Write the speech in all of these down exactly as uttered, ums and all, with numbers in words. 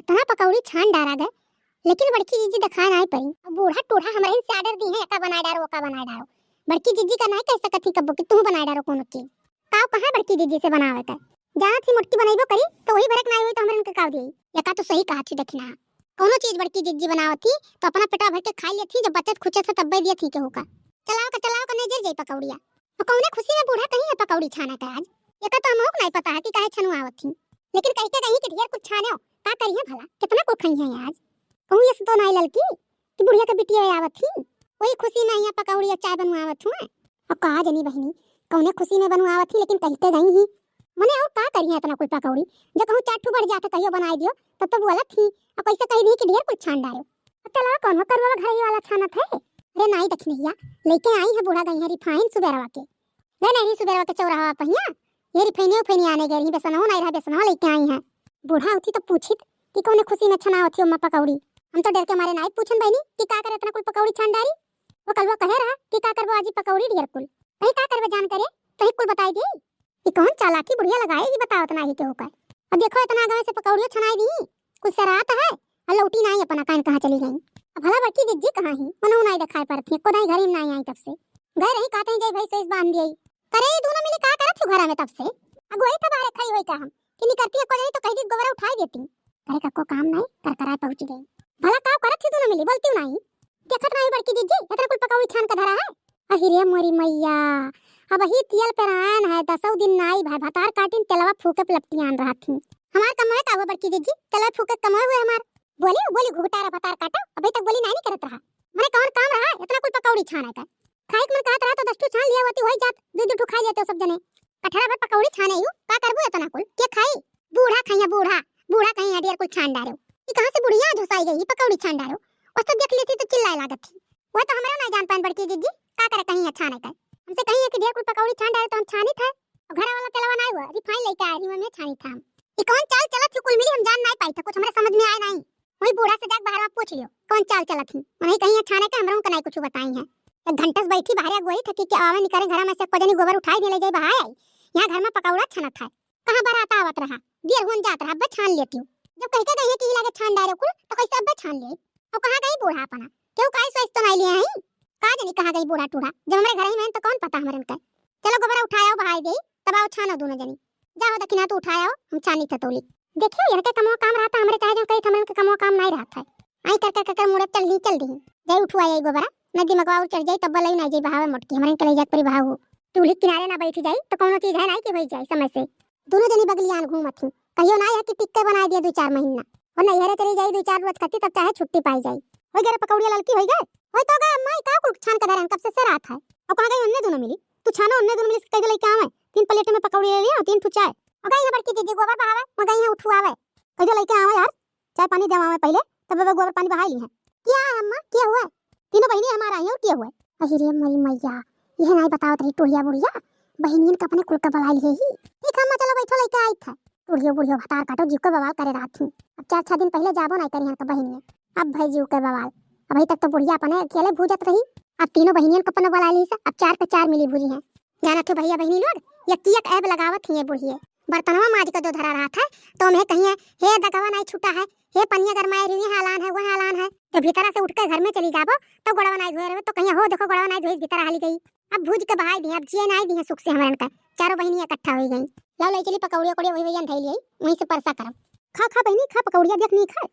तहाँ पकौड़ी छान डारा गए, लेकिन बड़की जिज्जी देखाए नाई पड़ी। अब बूढ़ा टूढ़ा हमरे से order दिहे, एका बनाए डारो, ओका बनाए डारो। बड़की जिज्जी का नाई कह सकत ही कब्बो कि तू बनाए डारो कोनो चीज। काव कहाँ बड़की जिज्जी से बनावे का? जानत ही मोटकी बनइबो करी, तो वही भरक नाई होई तो हमरे इनके काव दिए। एका तो सही कहा थी दखिना। कोनो चीज बड़की जिज्जी बनावत ही, तो अपना पेटवा भर के खाई लेत ही, जब बचत खुचत है तब्बे दियत ही केहू का। चलाओ का, चलाओ का, नहीं जर जाई पकौड़िया। तो कौने खुशी में बूढ़ा कहीं है पकौड़ी छाना का आज? एका तो हमहू को नाई पता है कि काहे छनुआवत ही। लेकिन कह के कहीं कि ढेर कुछ छाने हो, का करिए भला? कितना कुल खई है आज? कहूँ ये तो नाई ललकी कि बुढ़िया के बिटिया आवत ही, वही खुशी में यहाँ पकौड़ी और चाय बनवावत हुए। और का जनी बहिनी, कौने खुशी में बनवावत ही, लेकिन कह के गई ही। मने और का करिए इतना कुल पकौड़ी? जब कहूँ चार ठू बढ़ जात कहियो बनाए दियो, तब तो बोलत ही, और कैसे कह दी कि ढेर कुछ छान डारो। अब चलाओ कौन हो करुआ घर ही वाला छानत है? अरे नाई दखिनैया, लेके आई है बूढ़ा गई है रिफाइन सुबेरवा के। गए नहीं सुबेरवा के चौराहा पहिया, ये रिफाइने उफाइने आने गए रही, बेसनवा नहीं रहा, बेसनवा लेके आई है। बूढ़ा होती तो पूछित कि कौने खुशी में छनावत ही अम्मा पकौड़ी। हम तो डर के मारे नाई पूछन बहनी कि का करे इतना कुल पकौड़ी छान डारी। वो कलुआ कहे रहा कि का करबो आजी पकौड़ी ढेर कुल। कहीं का करबे जान करे, कहीं कुल बताई दी। ई कौन चालाकी बुढ़िया लगाए, ई बतावत नाही केहू का। अब देखो, इतना आगे से पकौड़ियो छनाई दी, कुछ सरात है, और लौटी नाही अपना कान कहाँ चली गई। अब भला बड़की जिज्जी कहाँ ही, मनो नाही देखाई पड़त ही, एको दाई घर ही नाही आई तब से। गए रही, कहते हैं, "जय भाई, सोइस बांध दिए।" करे, ई दोनों मिली का करत हो घरा में तब से? अगुवाई था बाहर खड़ी होई का हम, कि निकरती है, को जाई तो कह दी, गोबरा उठाई देती। करे का को काम नाही, करकराए पहुँच गई। भला का करत थी दोनों मिली, बोलती नाही। देखत नाही बड़की जिज्जी, इतना कुल पकौड़ी छान के धरा है। अहि रे मोरी मैया, अबही तियल पेरायन है, दसौ दिन नाई भाई, भतार काटिन तेलवा फूके पे लपटियान रहत ही। हमार कमवे का हुआ बड़की जिज्जी, तेलवा फूके कमवे हुए हमार। बोली, बोली घुघटारा भतार काटा, अबही तक बोली नाही, नाही करत रहा। मने कौन काम रहा, इतना कुल पकौड़ी छाने का? खाई के मन कहत रहा तो दस ठू छान लिया होती, वही जात दू दू ठू खाई लेते हो सब जने। कठरा भर पकौड़ी छाने यू, का करबू इतना कुल? के खाई? बूढ़ा खाइया, बूढ़ा, बूढ़ा कहीं है, ढेर कुल छान डारो। ये कहाँ से बुढ़िया झुसाई गई, पकौड़ी छान डारो? और सब देख लेती तो चिल्लाए लागत थी। वह तो हमरा ना जान पान बड़की जिज्जी, का करे कहीं है छाने का। हमसे कहीं है कि ढेर कुल पकौड़ी छान डारे तो हम छानी थे। और घर वाला तेलवा ना हुआ, रिफाइन लेके आए रही, मैं छानी था हम। ये कौन चाल चलत थी कुल मिली, हम जान नहीं पाई था, कुछ हमारे समझ में आए नहीं। वही बूढ़ा से जाके बाहर में पूछ लियो, कौन चाल चलत थी। उन्हें कहीं है छाने का, हमरा उनका नहीं कुछ बताई है। एक घंटा से बैठी बाहर गोई थकी कि आवे निकरे घर में से, को जनी गोबर उठाई दे ले जाए बहाए आई। यहाँ घर में पकौड़ा छनत है। कहाँ बरात आवत रहा, देर होन जात रहा, अब्बे छान लेती हूँ। जब कह के गई है कि ई लागे छान डारे कुल, तो कैसे अब्बे छान ले? और कहाँ गई बूढ़ा अपना? केहू काई सोच तो नहीं लिया है? का जानी कहाँ गई बूढ़ा टूढ़ा? जब हमरे घर ही में तो कौन पता हमरन के? चलो गोबरा उठाओ बहाई दे, तब आओ छानो दोनों जनी। जाओ दखिना तू उठाओ, हम छानी थे तोली। देखियो, इनके कमवा काम रहता, हमरे चाहे जो कही, हमरन के कमवा काम नहीं रहता है। आई कर कर कर कर मुड़े चल दी, चल दी। जाई उठवाई आई गोबरा, न दिमगवा और चढ़ जाई, तब लई ना जाई बहावे मोटकी, हमरन के ले जाके परी बहाऊ। चूल्ही किनारे ना बैठी जाई, तो कौनो चीज है ना कि होई जाई समय से। दोनों जनी बगलियान घूमत ही, कहियो ना है कि टिक्के बनाए दिया दो चार महीना। और नैहरे चली जाई दो चार रोज खातिर, तब चाहे छुट्टी पाई जाई। हो गए रे पकौड़िया ललकी, हो गए? हो तो गए अम्मा, ई का कुल छान के धरन, कब से सरात है। और कहाँ गई उन्ने दोनों मिली? तू छानो उन्ने दोनों मिली, कह दे लेके आवे। तीन प्लेट में पकौड़ी ले लिया और तीन ठू चाय। और गई है बड़की दीदी गोबर बहावे, और गई है उठुआवे। कह दे लेके आवे यार, चाय पानी देवा में पहले, तब वे गोबर पानी बहाई ली है। क्या है अम्मा, क्या हुआ? तीनों बहिनी हमारा आई है और क्या हुआ? अहि रे मरी मैया, यह नहीं बतावत रही टोहिया बुढ़िया, बहिनियन का अपने कुल का बुलाई लिए ही। ठीक है अम्मा, चलो बैठो, लेके आई था। टोहियो बुढ़ियो भतार काटो, जीव का बवाल करे रहत ही। अब चार छह दिन पहले जाबो नहीं करी हन का बहिनियन, अब भाई जीव के बवाल। अभी तक तो बुढ़िया अपने अकेले भूजत रही, अब तीनों बहिनियन का अपने बुलाई ली से, अब चार पे चार मिली भूजी हैं। जानत हो भैया बहिनी लोग, यक्की एक ऐब लगावत ही ये बुढ़िए। बर्तनवा माज के दो धरा रहत है, तो हमें कहिए, "हे दगवा नहीं छूटा है, हे पनिया गरमाए रही, हालान है, वह हालान है।" जब भीतरा से उठ के घर में चली जाबो, तो गोड़वा नहीं धोए रहे, तो कहिए, "हो देखो गोड़वा नहीं धोई, भीतर हाली गई।" अब भूज के बहाई दिए, अब जिए नहीं दिए सुख से हमरन का। चारों बहिनी इकट्ठा हो गई। लाओ ले चली पकौड़िया, कौड़िया वही वही धैली है, वहीं से परसा करब। खा, खा बहिनी, खा पकौड़िया, देख नहीं खा।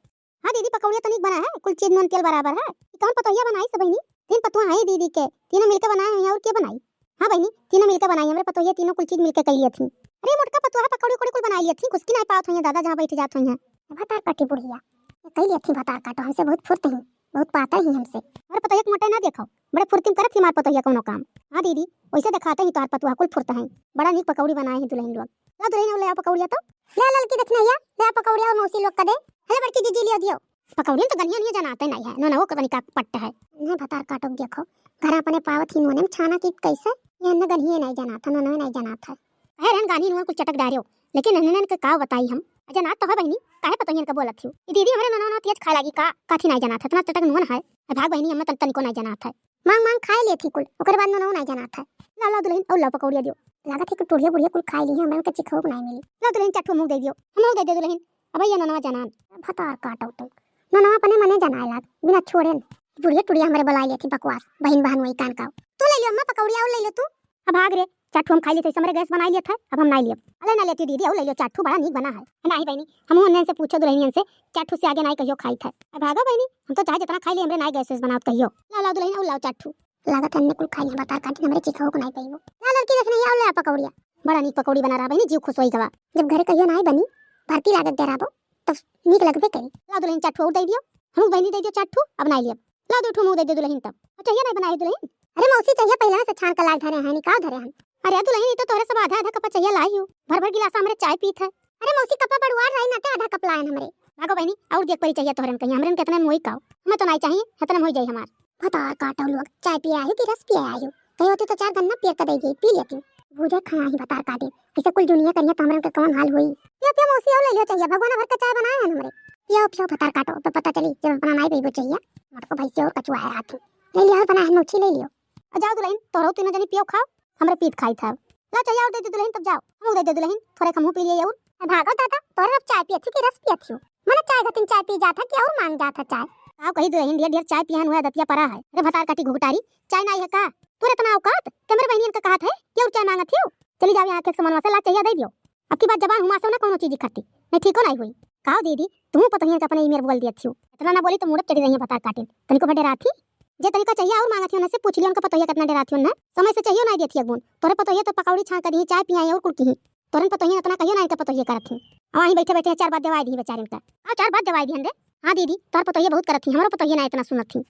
हाँ दीदी, पकौड़िया तो नीक बना है, कुल चीज नून तेल बराबर है। ई कौन पतोहिया बनाई सब बहिनी? तीन पतोह हैं दीदी के, तीनों मिलके बनाए हैं और के बनाई? हाँ बहिनी, तीनों मिलके बनाई, हमरे पतोहिया तीनों कुल चीज मिलके कई लियत ही। अरे मोटका पतोह पकौड़ी उकौड़ी कुल बनाई लियत ही, घुसकी नहीं पावत होइया दादा जहाँ बैठ जात होइया। भतार काटी बुढ़िया, ये कई लियत ही भतार काटो, हमसे बहुत फुर्त ही, बहुत पातर ही हमसे। हमरे पतोहिया के मोटे ना देखो, बड़े फुर्ती में करत ही हमार पतोहिया कौनो काम। हाँ दीदी, वैसे दिखाते ही तोहार पतोह कुल फुर्त हैं, बड़ा नीक पकौड़ी बनाए हैं दुल्हन लोग। ला दुल्हन ले आओ पकौड़िया तो, ले ललकी दखिनैया, ले आओ पकौड़िया और मौसी लोग का दे। अरे बड़की जीजी लियो दियो। पकौड़ियन तो गनिया नहीं जनाते नहीं है, नोनवो के तनिका पट्ट है। नहीं भतार काटो देखो, घर अपने पावत ही नोने में छाना की कैसे? ये न गनिये नहीं जनात है, नोनवे नहीं जनात है। कहे रहन गानी नोन कुल चटक डारियो, लेकिन इन्हन के का बताई हम। जनात तो है बहिनी, काहे पतोहियन का बोलत हियो? ई दीदी हमरे नोनवा नोन तेज खाए लागी का? काथी नहीं जनात है, इतना चटक नोन है। ए भाग बहिनी, हमें तन तनिको नहीं जनात है। मांग मांग खाए लेत ही कुल, ओकरे बाद नोनवा नहीं जनात है। ला ला दुल्हन, और ला पकौड़िया दियो। लागत है कि टोढ़िया बुढ़िया कुल खाए ली है, हमें उनका चिखो को नहीं मिली। ला दुल्हन, चट्टू मुंह दे दियो, हम दे दे दुल्हन। अब ये ननवा जनान। भतार काटो तुम। ननवा अपने मने जनाए लाग, बिना छोड़े न। बुढ़िया टुड़िया हमरे बुलाए लेथी बकवास, बहिन बहन वही कान का। तू ले लियो अम्मा पकौड़िया और ले लियो तू। अब भाग रे, चार ठू हम खाई लेते, हमरे गैस बनाई लेत है, अब हम नाई लियब। अले ना लेती दीदी, और ले लियो चार ठू, बड़ा नीक बना है। नाई बहिनी, हम उन्हन से पूछो दुल्हनियन से, चार ठू से आगे नाई कहियो खाई था। अब भागो बहिनी, हम तो चाहे जितना खाई ले, हमरे नाई गैस वैस बनावत कहियो। लाओ, लाओ दुल्हन, और लाओ चार ठू। लागत है अन्ने कुल खाई ले, भतार काटी हमरे चीखो को नाई पाइबो। ला लड़की देखने, या ले आ पकौड़िया। बड़ा नीक पकौड़ी बना रहा बहिनी, जीव खुश होई गवा। जब घरे कहियो नाई बनी, भरती लागत डराबो, तब नीक लगबे करी। लाओ दुल्हन, चार ठू और दे दियो। हम बहिनी दे दियो चार ठू, अब नाई लियब। लाओ दो ठू हम दे दियो दुल्हन तब। अब चाहिए नाई बनाए दुल्हन? अरे मौसी, चाहिए पहले से छान का लाग धरे हैं, निकाल धरे हैं। अरे दुल्हन, ये तो तोहरे सब आधा आधा कप चाहिए लाई हो। भर भर गिलास हमरे चाय पीत है। अरे मौसी, कपा बड़ुआर रही ना, ते आधा कप लायन हमरे। भागो बहिनी, और देख परी चाहिए तोहरन कहीं, हमरन कितना में होई काओ। हमें तो नाई चाहिए, इतना में होई जाई हमार। भतार काटो लोग, चाय पिए आयो कि रस पिए आयो? कही होती तो चार गन्ना पियर कर दे गई, पी लेती। भूजा खाया ही भतार काटे, ऐसे कुल दुनिया करिया तो हमरन का कौन हाल होई? पियो पियो मौसी, और ले लियो चाहिए, भगवान भर का चाय बनाए हैं हमरे। पियो पियो भतार काटो, तो पता चली जब अपना नाई पीबो चाहिए। मटको भैंसी और कचुआ है हाथ में। ले लियो, और बना है नोची, ले लियो। आ जाओ दुल्हन, तोहरो तीनों जनी पियो खाओ, हमरे पीत खाई था। ला चाहिए और दे दे दुल्हन, तब जाओ। हम दे दे दुल्हन, थोड़े हमहू पी लिए और। ए, भागो दादा, तोहरे अब चाय पियत ही कि रस पियत ही? मने चाय घतिन चाय पी जात है कि और मांग जात है चाय? आओ कही दुल्हन, ढेर ढेर चाय पिया हुआ दतिया परा है। अरे भतार काटी घुघटारी, चाय नाई है का? तोरे इतना औकात, ते मेरे बहनियन का कहत है कि और चाय मांगत ही? चली जाओ यहाँ के समनवा से, ला चाहिए दे दियो। अब की बात जबान हुमा से ना कोनो चीज इकट्ठी, नहीं ठीको नाई हुई। काओ दीदी, तू पतोहियन का अपने ई मेर बोल दियत ही। इतना ना बोली तो मूड़त चढ़ी रही है भतार काटिन। तनिको भर डरात ही। जे तनिका चाहिए और मांगत ही उनसे पूछ लियो, उनका पतोहिया कितना डरात ही उन्हें। समय से चाहिए नाई देत ही अगुन। तोरे पतोहिया तो पकौड़ी छान कर दी, चाय पियाई और कुल की। तोरन पतोहिया इतना कहियो ना इनका पतोहिया करत ही। अब वहीं बैठे बैठे चार बात देवाई दी बेचारिन का। आ चार बात देवाई दी रे। हाँ दीदी, तोर पतोहिया बहुत करत ही, हमरो पतोहिया ना इतना सुनत ही।